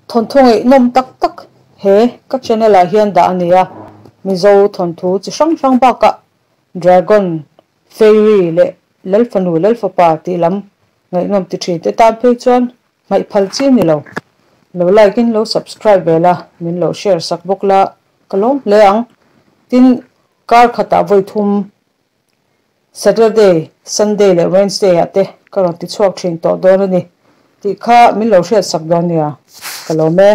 Thawnthu ngaihnawm tak tak he ka channel ah hian dah a ni a, Mizo thawnthu chi hrang hrang bakah Dragon, Fairy leh Lalfanu Lalfapa tih lam ngaihnawm ti thin te tan phei chuan hmaih phal chi ni lo. Lo like in lo subscribe ve la, min lo share sak bawk la ka lawm hle ang. Tin, kar khatah vawi thum Saturday, Sunday leh Wednesday ah te ka rawn ti chhuak thin tawh dawn a ni tih kha min lo hriat sak dawn nia, ka lawm e.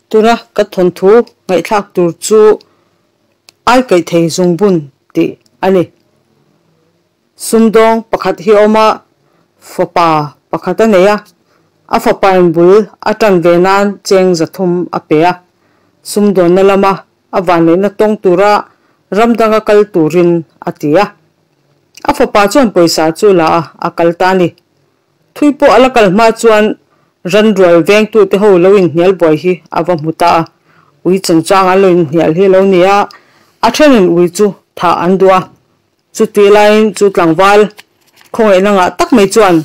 Tuna ka thawnthu ngaihthlak tur chu ai kaih thei zungbun tih a ni. Sumdawng pakhat hi a awm a, fapa pakhat a nei a, a fapain bul a tan ve nan cheng 300 a pe a, sumdawnna lama a vanneihna tawng tura ram danga kal turin a ti a. A fapa chuan pawisa chu la a, a kal ta a ni. Thui pawh a la kal hma chuan ranrual vengtute ho lo inhnial buai hi a va hmu ta a. Ui chungchang an lo inhnial hi a lo ni a, a thenin ui chu thah an duh a. Chutih laiin chu tlangval khawngaihna ngah tak mai chuan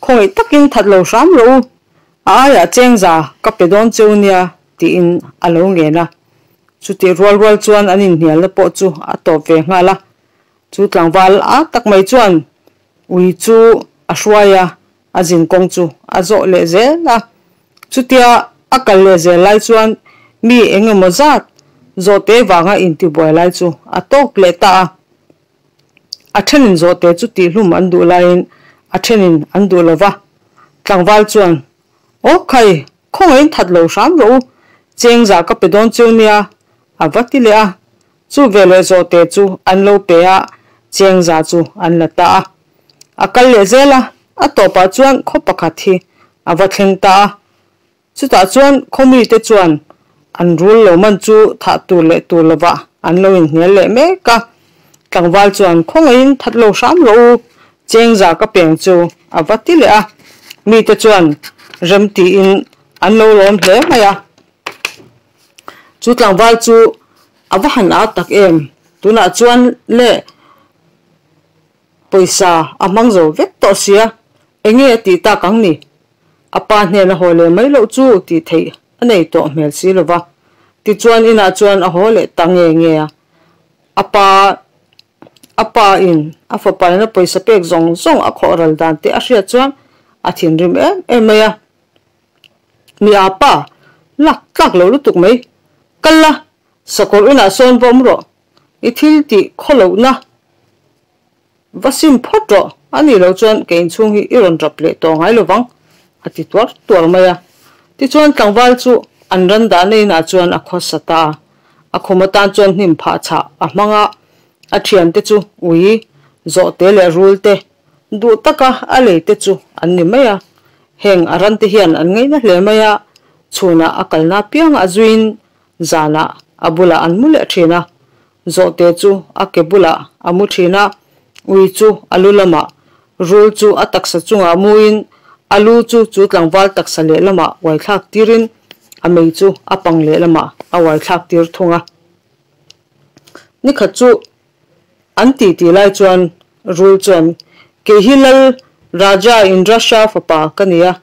khawngaih takin that lo hram rawh u, a aiah chengza ka pe dawn cheu nia tiin a lo ngen a. Chutih rual rual chuan an inhnialna pawh chu a tawp ve nghal a. Chu tlangval a tak mai chuan ui chu a hruai a, a zinkawng chu a zawh leh zel a. Chutia a kal leh zel lai chuan mi eng emaw zat zawhte vanga intibuai lai chu a tawk leh ta a. A thenin zawhte chu tihhlum an duh laiin a thenin an duh lo va. Tlangval chuan, Aw khai, khawngaihin that lo hram rawh u, chengza ka pe dawn cheu nia, a va ti leh a. Chu veleh zawhte chu an lo pe a, chengza chu an la ta a. A kal leh zel a, a tawpah chuan khaw pakhat hi a va thleng ta a. Chutah chuan khaw mite chuan an rul lo man chu thah tur leh tur lovah an lo inhnial leh mek a. Tlangval chuan khawngaihin that lo hram rawh u, chengza ka peng chu a va ti leh a. Mite chuan rem tiin an lo lawm hle mai a. Chu tlangval chu a va han â tak em? Tunah chuan le pawisa a hmang zo vek tawh sia, enge a tih tak ang ni? A pa hnena haw leh mai loh chu tih theih a nei tawh hmel si lo va. Tichuan inah chuan a haw leh ta nge nge a. A pa a pa in a fapa in a pawisa pek zawng zawng a khawh ral dan te a hriat chuan a thinrim em em mai a. Mi a pa, lak tlak lo lutuk mai. Kal la, sakawr inah sawn va awm rawh. I thil tih khaw lohna va sim phawt rawh. A nih loh chuan ka inchhung hi i rawn rap leh tawh ngai lo vang, a ti tuar tuar mai a. Tichuan tlangval chu an ran dahna inah chuan a khawsa ta a. A khum atan chuan hnim phah chhah a hmang a, a thiante chu ui, zawhte leh rulte Duh taka a lei te chu an ni mai a, heng a ran te hian an ngaina hle mai a, chhunah a kalna apiang a zuiin zanah a bulah an mu leh thin a, zawhte chu a ke bulah a mu thin a, ui chu a lu lamah, rul chu a taksa chungah muin a lu chu chu tlangval taksa lehlamah uaithlak tirin a mei chu a pang lehlamah a uaithlak tir thung a. Nikhat chu An ti tih lai chuan Rul chuan, Kei hi Lal Raja Indrasha fapa ka ni a,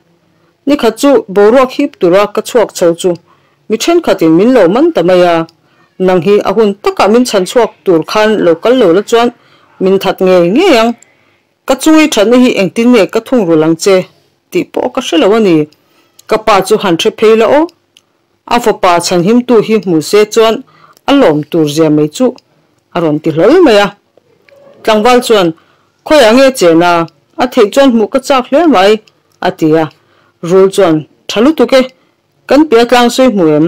nikhat chu boruak hip tura ka chhuak chho chu mi thenkhatin min lo man ta mai a, nang hi a hun takah min chhan chhuak tur khan lo kal lo la chuan min that ngei ngei ang. Ka chungi thatna hi engtin nge ka thungrul ang che tih pawh ka hre lo a ni. Ka pa chu han hre phei la aw. A fapa chhanhimtu hi hmu se chuan a lawm tur zia mai chu a rawn ti hlawl mai a. Tlangval chuan, Khawiah nge chen a? A theih chuan hmuh ka chak hle mai, a ti a. Rul chuan, Tha lutuk e, kan piah tlang sawi hmu em?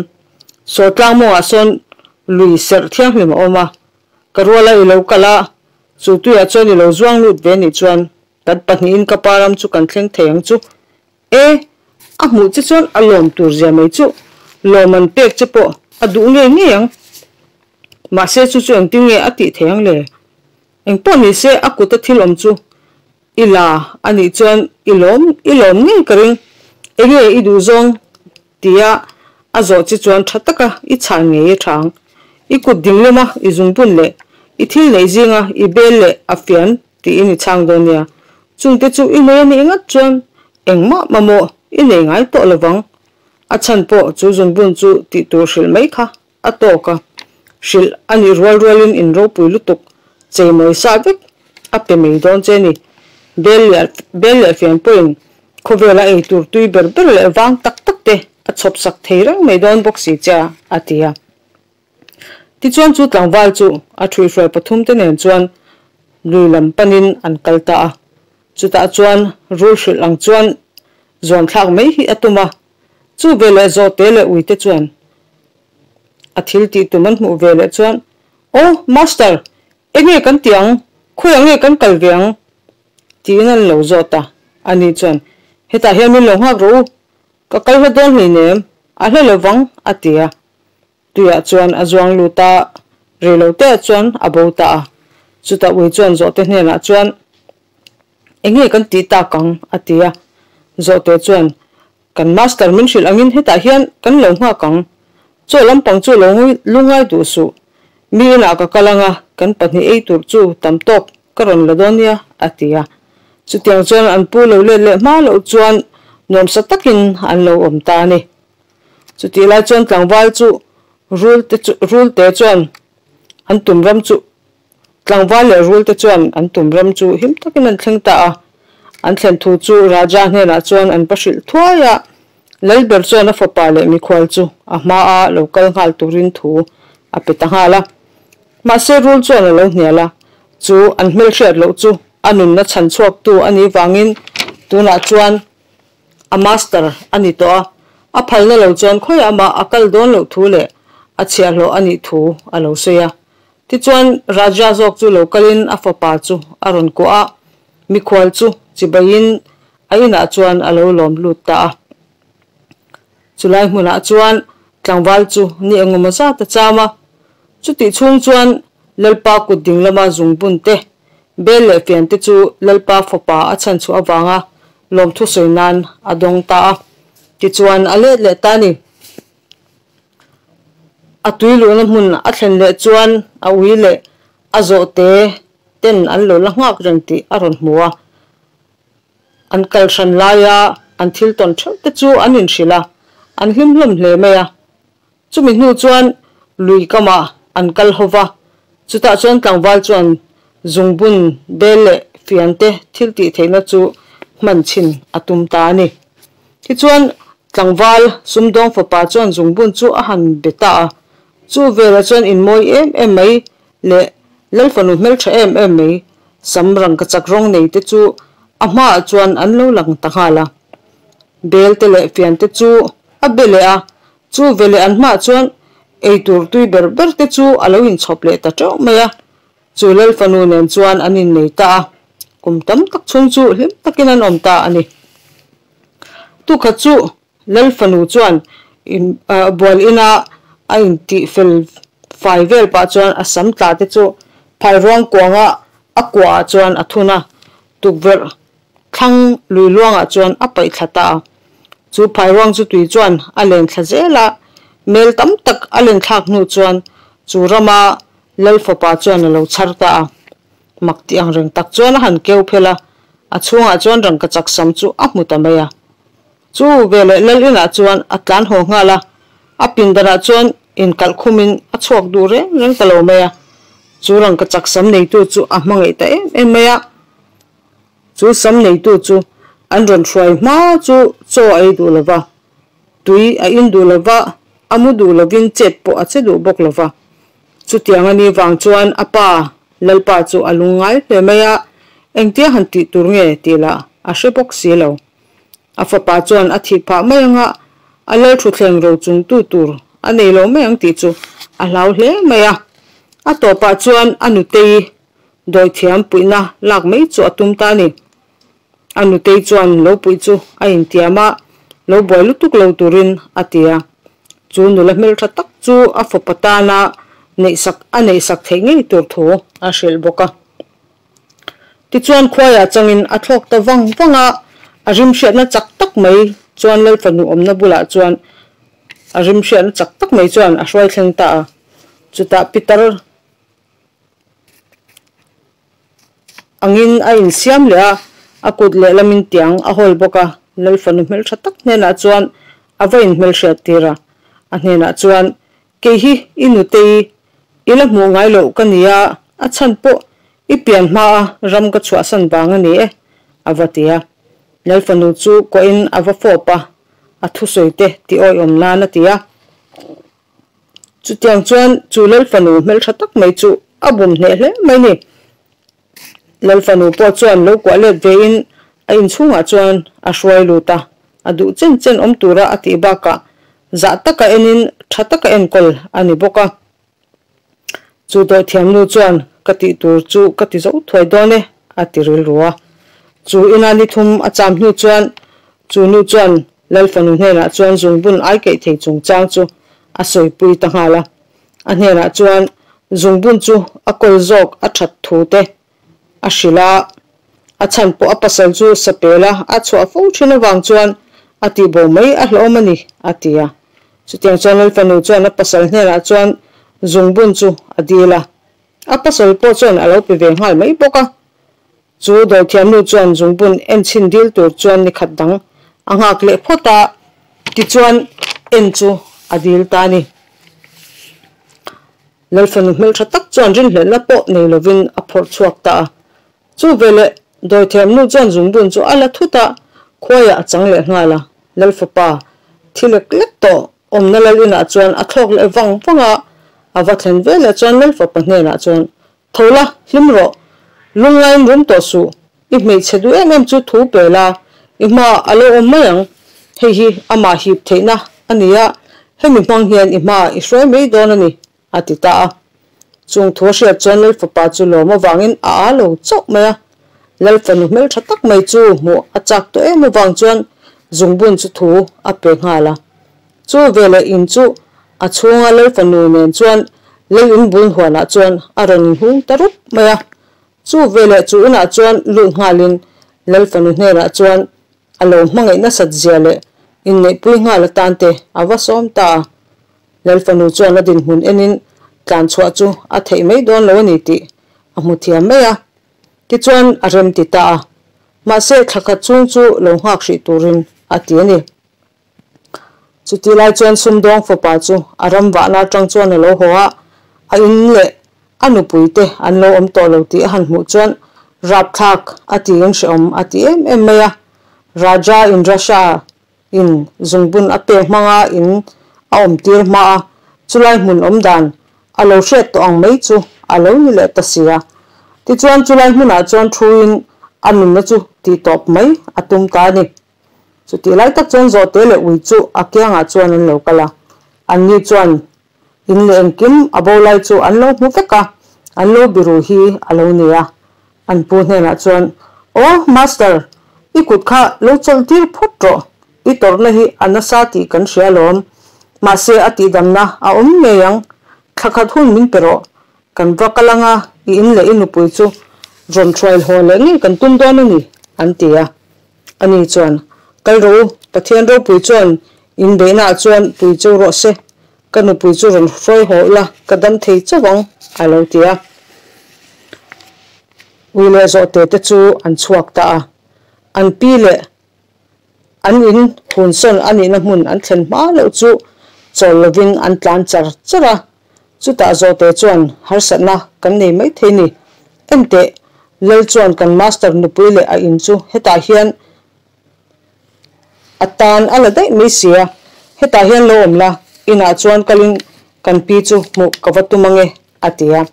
Saw tlang mawngah sawn lui serh thianghlim a awm a, ka ruala i lo kal a, chu tuiah chuan i lo zuang lut ve nih chuan kan pahnihin ka pa ram chu kan thleng thei ang chu. E, a hmuh che chuan a lawm tur zia mai chu lawm an pek che pawh a duh ngei ngei ang. Mahse chu chu engtin nge a tih thei ang le? Engpawh ni se a kuta thil awm chu i la a nih chuan i lawm i lawm ngei ka ring. Enge i duh zawng tia a zawh che chuan tha taka i chhan ngei a tha ang. I kut ding lema i zungbun leh i thil neih zinga i bel leh a fian tiin i chhang dawn nia. Chungte chu i nei a nih ngat chuan engmah mamawh i nei ngai tawh lovang. A chhan pawh chu zungbun chu tih tur hrilh mai kha a tawk a, hrilh a nih rual rualin in ropui lutuk cheimawi sa vek a pe mai dawn che ni. Bel leh bel leh fian pawhin khawvela ei tur tui ber ber leh vang tak tak te a chhawp sak thei reng mai dawn bawk si che a, a ti a. Tichuan chu tlangval chu a ṭhuihhruai pathum te nen chuan lui lam panin an kal ta a. Chutah chuan rul hrilh ang chuan zuan thlak mai hi a tum a, chu veleh zawhte leh uite chuan a thil tih tum an hmuh veleh chuan, Aw, Master, enge kan ti ang? Khawiah nge kan kal ve ang? tiin an lo zawt a. Ani chuan, Hetah hian min lo nghak rawh u, ka kal hla dawn hleinem, a hla lo vang, a ti a. Tuiah chuan a zuang lut a, reiloteah chuan a bo ta a. Chutah ui chuan Zawhte hnenah chuan, Enge kan tih tak ang? a ti a. Zawhte chuan, Kan master min hrilh angin hetah hian kan lo nghak ang. Chaw lampang chu lo lungai duh suh. Mi inah ka kal anga, kan pahnih ei tur chu tam tawk ka rawn la dawn nia, a ti a. Chutiang chuan an pu lo let leh hma loh chuan nuamsa takin an lo awm ta a ni. Chutih lai chuan tlangval chu rulte chu rulte chuan an tum ram chu tlangval leh rulte chuan an tum ram chu him takin an thleng ta a. An thlen thu chu Raja hnenah chuan an va hrilh thuai a, Lalber chuan a fapa leh mikhual chu a hmaa lo kal nghal turin thu a pe ta nghal a. Mahse rul chuan a lo hnial a, chu an hmelhriat loh chu a nunna chhan chhuaktu a nih vangin tunah chuan A master a ni tawh a, a phalna lo chuan khawiah amah a kal dawn loh thu leh a chhiahhlawh a nih thu a lo sawi a. Tichuan Raja zawk chu lo kalin a fapa chu a rawn kuah a, mikhual chu chibaiin a inah chuan a lo lawm lut ta a. Chulai hmunah chuan tlangval chu ni engemaw zat a cham a, chutih chhung chuan Lalpa kut ding lama zungbun te, bel leh fian te chu Lalpa fapa a chhanchhuah avanga lawmthu sawi nan a dawng ta a, tichuan a let leh ta a ni. A tui luhna hmun a thlen leh chuan a ui leh a zawhte ten an lo la nghak reng tih a rawn hmu a. An kal hran laia an thil tawn theuh te chu an inhrilh a, an hlim hlawm hle mai a. Chumi hnu chuan lui kamah an kal ho va, chutah chuan tlangval chuan zungbun bel leh fiante thil tih theihna chu hman chhin a tum ta a ni. Tichuan tlangval sumdawng fapa chuan zungbun chu a han be ta a, chu velah chuan inmawi em em mai leh Lalfanu hmeltha em em mai sam rangkachak rawng nei te chu a hmaah chuan an lo lang ta nghal a. Bel te leh fiante chu a be leh a, Chu veleh an hmaah chuan eitur tui ber ber te chu a lo inchhawp leh ta teuh mai a, chu Lalfanu nen chuan an innei ta a, kum tam tak chhung chu hlim takin an awm ta a ni. Tukhat chu Lalfanu chuan bual ina a intih fel fai vel pah chuan a sam tla te chu phairuang kuanga a kuahah chuan a thun a, tukverh Thlang lui luangah chuan a paih thla ta a, chu phairuang chu tui chuan a len thla zel a, mel tam tak a len thlak hnu chuan chu rama Lal fapa chuan a lo chhar ta a. Mak tih ang reng tak chuan a han keu phel a, a chhungah chuan rangkachak sam chu a hmu ta mai a. Chu veleh Lal inah chuan a tlan haw nghal a, a pindanah chuan inkalh khumin a chhuak duh reng reng ta lo mai a, chu rangkachak sam neitu chu a hmangaih ta em em mai a. Chu sam neitu chu an rawn hruai hma chu chaw a ei duh lo va, tui a in duh lo va, a mu duh lovin chet pawh a che duh bawk lo va. Chutiang a nih vang chuan a pa Lalpa chu a lungngai hle mai a, engtia han tih tur nge tih lah a hre bawk si lo. A fapa chuan a thih phah mai anga a Lalthuthleng ro chungtu tur a nei lo mai ang tih chu a hlau hle mai a. A tawpah chuan a nutei Dawithiam puihna lak mai chu a tum ta a ni. A nutei chuan lo puih chu a intiam a, lo buai lutuk lo turin a ti a. Chu nula hmeltha tak chu a fapa tana neihsak a neihsak theih ngei tur thu a hrilh bawk a. Tichuan khuaiah changin a thlawk ta vang vang a, a rimhriatna chak tak mai chuan Lalfanu awmna bulah chuan a rimhriatna chak tak mai chuan a hruai thleng ta a. Chutah Pitar Angin a insiam leh a, a kut lehlamin tiang a hawl bawk a, Lalfanu hmeltha tak hnenah chuan a va inhmelhriat tir a. A hnenah chuan, Kei hi i nutei i la hmuh ngai loh ka nia, a chhan pawh i pian hmaa ram ka chhuahsan vang a ni e, a va ti a. Lalfanu chu kuahin a va fawp a, a thusawi te ti awiawm nan a ti a. Chutiang chuan chu Lalfanu hmeltha tak mai chu a bum hneh hle mai ni. Lalfanu pawh chuan lo kuah let vein a inchhungah chuan a hruai lut a, a duh chen chen awm tura a tih bakah zah taka enin tha taka enkawl a ni bawk a. Chu dawhthiamnu chuan ka tih tur chu ka ti zo thuai dawn e a ti rilru a. Chu ina ni thum a cham hnu chuan chu nu chuan Lalfanu hnenah chuan zungbun ai keih thei chungchang chu a sawipui ta nghal a. A hnenah chuan zungbun chu a kawl zawk a that thu te a hrilh a, a chhan pawh a pasal chu sapel a a chhuah fo thin avang chuan a tihbo mai a hlawm a ni a ti a. Chutiang chuan Lalfanu chuan a pasal hnenah chuan zungbun chu a dil a, a pasal pawh chuan a lo pe ve nghal mai bawk a. Chu dawithiamnu chuan zungbun enchhin dil tur chuan ni khat dang a nghak leh phawt a, tichuan en chu a dil ta a ni. Lalfanu hmeltha tak chuan rinhlelhna pawh nei lovin a phawrh chhuak ta a. Chu veleh dawithiamnu chuan zungbun chu a la thut a, khuaiah a chang leh nghal a. Lalfapa thi lek lek tawh awmna lal inah chuan a thlawk leh vang vang a, a va thlen veleh chuan Lalfapa hnenah chuan, Tho la, hlim rawh, lunglaiin rum tawh suh, i hmeichhe duh em em chu thu pe la, i hmaah a lo awm mai ang, hei hi amah hip theihna a ni a, hemi hmang hian i hmaah i hruai mai dawn a ni, a ti ta a. Chung thu a hriat chuan Lalfapa chu lawm avangin a aa lo chauh mai a. Lalfanu hmeltha tak mai chu hmuh a chak tawh em avang chuan zungbun chu thu a pe nghal a. Chu veleh in chu a chhunga Lalfanu nen chuan Lal in bul huanah chuan a rawn inhung ta rup mai a. Chu veleh chu inah chuan lut nghalin Lalfanu hnenah chuan a lo hmangaih nasat zia leh inneihpui nghal atan te a va sawm ta a. Lalfanu chuan a dinhmun enin tlan chhuah chu a theih mai dawn lo a ni tih a hmu thiam mai a. Tichuan a rem ti ta a. Mahse thla khat chhung chu lo nghak hrih turin a ti a ni. Chuti lai chuan sumdawng fapa chu a ram vahna atang chuan a lo haw a, a in leh a nupui te an lo awm tawh lo tih a han hmuh chuan rapthlak a tiin hrehawm a ti em em mai a. Raja Indrasha in zungbun a pek hmanga in a awm tir hma a, chulai hmun awm dan a lo hriat tawh ang mai chu a lo ni leh ta si a. Tichuan chulai hmunah chuan thuin a nunna chu tihtawp mai a tum ta a ni. Chutih lai tak chuan Zawhte leh ui chu a kiangah chuan an lo kal a, anni chuan in leh engkim a bo lai chu an lo hmu vek a, an lo biru hi a lo ni a. An pu hnenah chuan, Aw, Master, i kut kha lo chawlh tir phawt rawh, i tawrhna hi a nasa tih kan hria alawm, mahse a tihdamna a awm ngei ang, thla khat hun min pe rawh, kan va kal anga i in leh i nupui chu rawn hruailhaw leh ngei kan tum dawn a ni, an ti a. Ani chuan, Kal rawh u, Pathian ropui chuan inbeihnaah chuan pui cheu rawh se, ka nupui chu rawn hruai haw ila ka dam thei chauh ang, a lo ti a. Ui leh zawhte te chu an chhuak ta a, an pi leh an in hunsawn a nihna hmun an thlen hma loh chu chawl lovin an tlan char char a. Chutah zawhte chuan harsatna kan nei mai thei ni. Enteh, Lal chuan kan master nupui leh a in chu hetah hian a tan a la daih mai sia, hetah hian lo awm la, inah chuan kalin kan pi chu hmuh ka va tum ange, a ti a.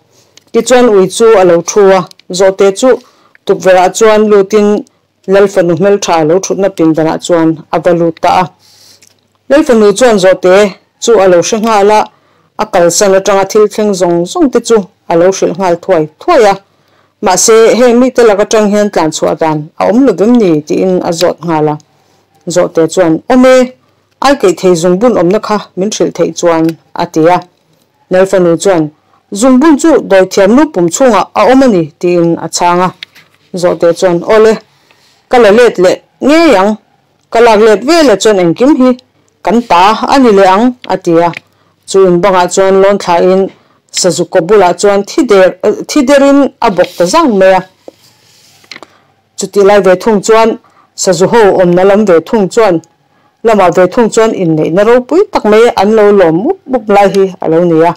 Tichuan ui chu a lo thu a, zawhte chu tukverhah chuan lutin Lal fanu hmeltha lo thutna pindanah chuan a va lut ta a. Lal fanu chuan zawhte chu a lo hre nghal a, a kalsan atanga thil thleng zawng zawng te chu a lo hrilh nghal thuai thuai a. Mahse, heng mite lak atang hian tlan chhuah dan a awm lo vem ni tiin a zawt nghal a. Zawhte chuan, Awm e, ai keih thei zungbun awmna kha min hrilh theih chuan, a ti a. Lal fanu chuan, Zungbun chu dawithiam lu pum chhungah a awm a ni, tiin a chhang a. Zawhte chuan, Awle, ka la let leh ngei ang. Ka lak let veleh chuan engkim hi kan ta a ni leh ang, a ti a. Chu in bangah chuan lawn thlain Sazukaw bulah chuan thi der thi derin a bawk ta zang mai a. Chutih lai ve thung chuan Sazu ho awmna lam ve thung chuan. Lamah ve thung chuan inneihna ropui tak mai an lo lawm mup mup lai hi a lo ni a.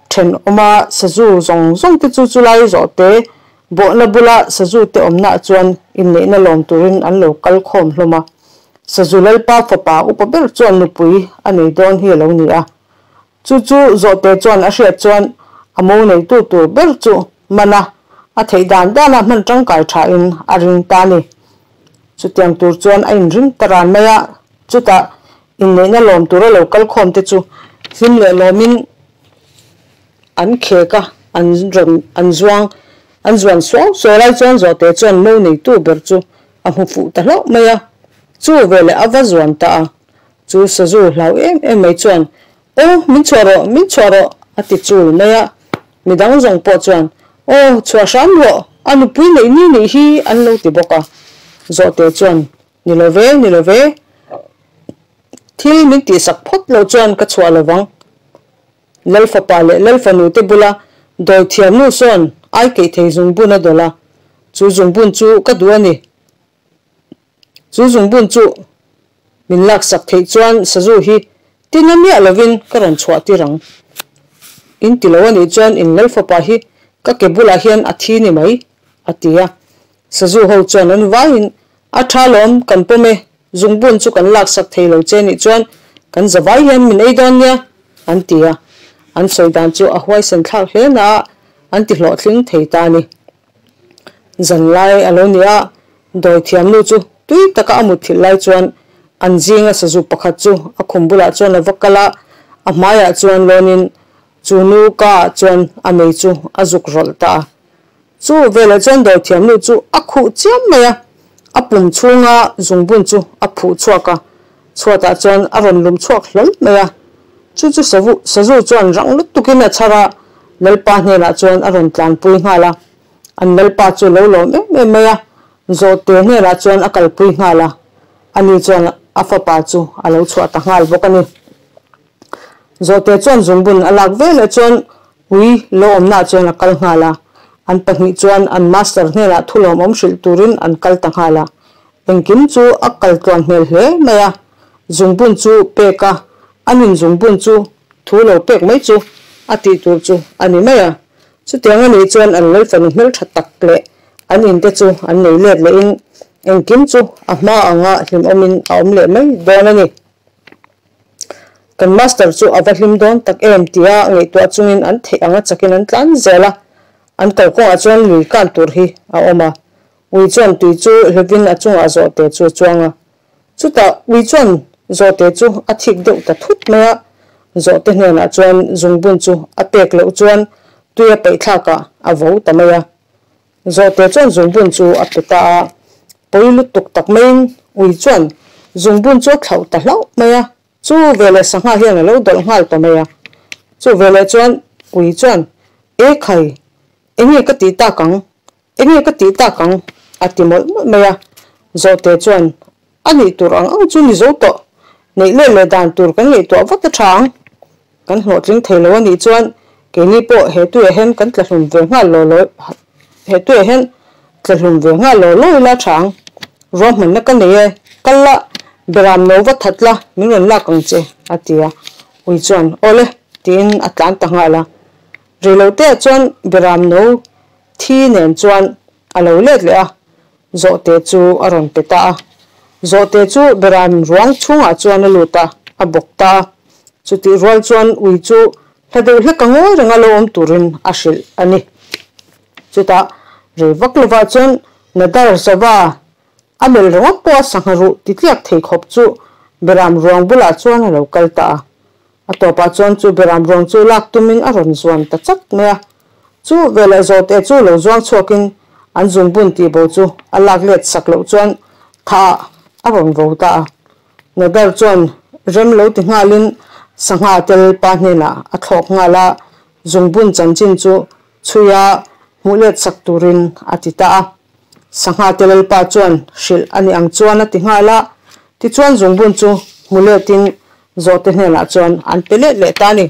Thenawma sazu zawng zawng te chu chulai zawhte bawhna bula sazu te awmnaah chuan inneihna lawm turin an lo kal khawm hlawm a. Sazu Lalpa fapa upa ber chuan nupui a nei dawn hi a lo ni a. Chu chu zawhte chuan a hriat chuan a mo neitu tur ber chu man a, a theih dan dana hman tangkai thain a ring ta a ni. Chutiang tur chuan a inring ta ran mai a, chutah inneihna lawm tura lo kal khawm te chu hlim leh lawmin an khek a, an rawn an zuang an zuan suau suau lai chuan zawhte chuan mo neitu ber chu a hmu fuh ta hlauh mai a, chu veleh a va zuan ta a. Chu sazu hlau em em mai chuan, Aw, min chhuah rawh, min chhuah rawh, a ti chul mai a. Midang zawng pawh chuan, Aw, chhuah hram rawh, a nupui neih ni nih hi, an lo ti bawk a. Zawhte chuan, Ni lo ve, ni lo ve, thil min tihsak phawt loh chuan ka chhuah lo vang. Lal fapa leh Lal fanu te bula dawi thiamnu sawn ai keih thei zungbun a dawlh a, chu zungbun chu ka duh a ni. Chu zungbun chu min laksak theih chuan sazu hi tina miah lovin ka rawn chhuah tir ang. In ti lo a nih chuan in lal fapa hi ka ke bulah hian a thi ni mai, a ti a. Sazu ho chuan an vaiin, A tha lawm, kan pawm e, zungbun chu kan laksak thei lo che nih chuan kan za vai hian min ei dawn nia, an ti a. An sawi dan chu a huaisen thlak hle na a, an ti hlawhtling thei ta a ni. Zanlai a lo ni a, Dawithiamnu chu tui taka a mutthilh lai chuan an zinga sazu pakhat chu a khum bulah chuan a va kal a, a hmaiah chuan lawnin chu nu kaah chuan a mei chu a zuk rawlh ta a. Chu velah chuan dawithiamnu chu a khuh chiam mai a, a pum chhunga zungbun chu a phuh chhuak a, chhuatah chuan a rawn lum chhuak hlawl mai a. Chu chu savu sazu chuan rang lutukin a chhar a, Lalpa hnenah chuan a rawn tlanpui nghal a. An Lalpa chu lo lawm em em mai a, Zawhte hnenah chuan a kalpui nghal a, ani chuan a fapa chu a lo chhuah ta nghal bawk a ni. Zawhte chuan zungbun a lak veleh chuan ui lo awmnaah chuan a kal nghal a, an pahnih chuan an master hnenah thu lawmawm hrilh turin an kal ta nghal a. Engkim chu a kal tluan hmel hle mai a, zungbun chu pek a, an inzungbun chu thu lo pek mai chu a tih tur chu a ni mai a. Chutiang a nih chuan an lalfanu hmeltha tak leh an inte chu an nei let lehin engkim chu a hma anga hlimawmin a awm leh mai dawn a ni. Kan master chu a va hlim dawn tak em tia ngaihtuah chungin an theih anga chakin an tlan zel a, an kalkawngah chuan lui kan tur hi a awm a, ui chuan tui chu hlevin a chungah zawhte chu a chuang a. Chutah ui chuan zawhte chu a thik deuh ta thut mai a, zawhte hnenah chuan zungbun chu a pek loh chuan tui a paih thlakah a vo ta mai a. Zawhte chuan zungbun chu a pe ta a, pawi lutuk tak maiin ui chuan zungbun chu a thlauh ta hlauh mai a, chu veleh sangha hian a lo dawlh nghal ta mai a. Chu veleh chuan ui chuan, E khai, enge ka tih tak ang? Enge ka tih tak ang? a ti mawlh mawlh mai a. Zawhte chuan, A nih tur ang ang chu ni zo tawh. Neih let leh dan tur kan ngaihtuah vat a tha ang. Kan hlawhtling thei lo a nih chuan keini pawh he tuiah hian kan tla hlum ve nghal law law he tuiah hian tla hlum ve nghal law law ila tha ang. Ruahmanna ka nei e, kal la, beram no va that la, min rawn lak ang che, a ti a. Ui chuan, Awle, tiin a tlan ta nghal a. Reiloteah chuan beram no Thi nen chuan a lo let leh a, zawhte chu a rawn pe ta a. Zawhte chu beram ruang chhungah chuan a lut a, a bawk ta a. Chutih rual chuan ui chu hla deuh hlek a ngawi renga lo awm turin a hrilh a ni. Chutah rei vak lovah chuan Nadar Zova a melh ringawt pawh a sangha ruh titliak thei khawp chu beram ruang bulah chuan a lo kal ta a. A tawpah chuan chu beram ruang chu lak tumin a rawn zuan ta chat mai a. Chu veleh zawhte chu lo zuang chhuakin an zungbun tihbo chu a lak let sak loh chuan tha a rawn vo ta a. Nadar chuan rem lo ti nghalin sangha tel pa hnenah a thlawk nghal a, zungbun chanchin chu chhuia hmuh let sak turin a ti ta a. Sangha te Lalpa chuan hrilh a ni ang chuan a ti nghal a, tichuan zungbun chu hmu letin Zawhte hnenah chuan an pe let leh ta a ni.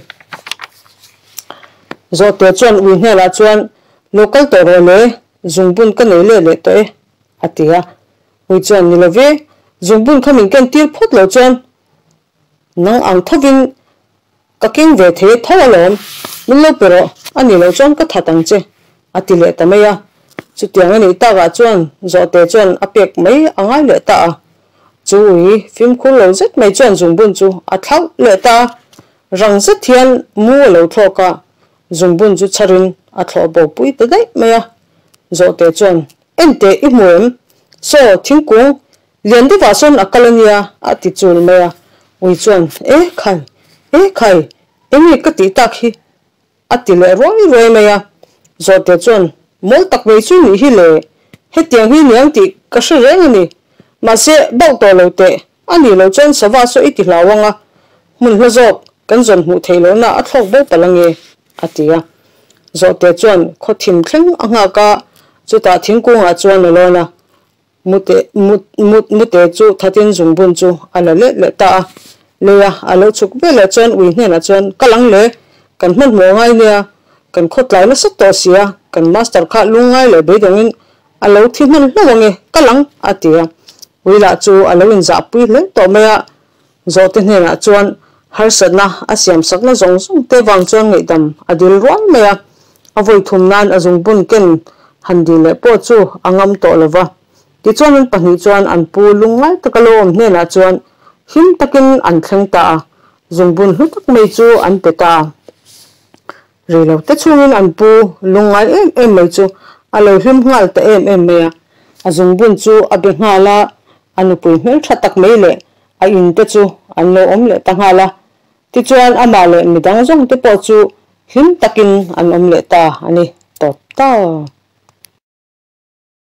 Zawhte chuan ui hnenah chuan, Lo kal tawh rawh le, zungbun ka nei let leh tawh e, a ti a. Ui chuan, Ni lo ve, Zungbun kha min ken tir phawt loh chuan nang ang thovin ka keng ve thei tho alawm, min lo pe rawh, a nih loh chuan ka that ang che, a ti leh ta mai a. Chutiang a nih takah chuan Zawhte chuan a pek mai a ngai leh ta a. Chu ui fimkhur lo zet mai chuan zungbun chu a thlauh leh ta a, rang zet hian mu a lo thlawk a, zungbun chu chharin a thlawh bo pui ta daih mai a. Zawhte chuan, Enteh i hmu em? Saw, thingkung lian deuhah sawn a kal a nia, a ti chul mai a. Ui chuan, E khai, e khai, enge ka tih tak hi? A ti leh ruai ruai mai a. Zawhte chuan, Mawl tak mai chu nih hi le, hetiang hi niang tih ka hre reng a ni. Mahse, bauh tawh lo teh, a nih loh chuan sava saw i ti hlau ang a, hmun hla zawk kan zawn hmuh theih lohna a thlawk bo palh ange, a ti a. Zawhte chuan khaw thim thleng a nghak a, chutah thingkungah chuan a lawn a. Mute, mut, mut, mute chu thatin zungbun chu a la let leh ta a. Leia a lo chhuk veleh chuan ui hnenah chuan, Ka lang le, kan hmanhmawh ngai nia, kan khawtlai nasa tawh si a, kan master kha lungngai leh beidawngin a lo thi hman hlauh ange, ka lang, a ti a. Ui lah chu a lo inzahpui hle tawh mai a, Zawhte hnenah chuan harsatna a siamsakna zawng zawng te vang chuan ngaihdam a dil rual mai a, a vawi thum nan a zungbun ken han dil leh pawh chu a ngam tawh lo va. Tichuan an pahnih chuan an pu lungngai taka lo awm hnenah chuan him takin an thleng ta a, zungbun hlu tak mai chu an pe ta a. Rei lo te chhungin an pu lungngai em em mai chu a lo hlim nghal ta em em mai a, a zungbun chu a be nghal a, a nupui hmeltha tak mai leh a in te chu an lo awm leh ta nghal a, tichuan amah leh midang zawng te pawh chu hlim takin an awm leh ta a ni tawp ta.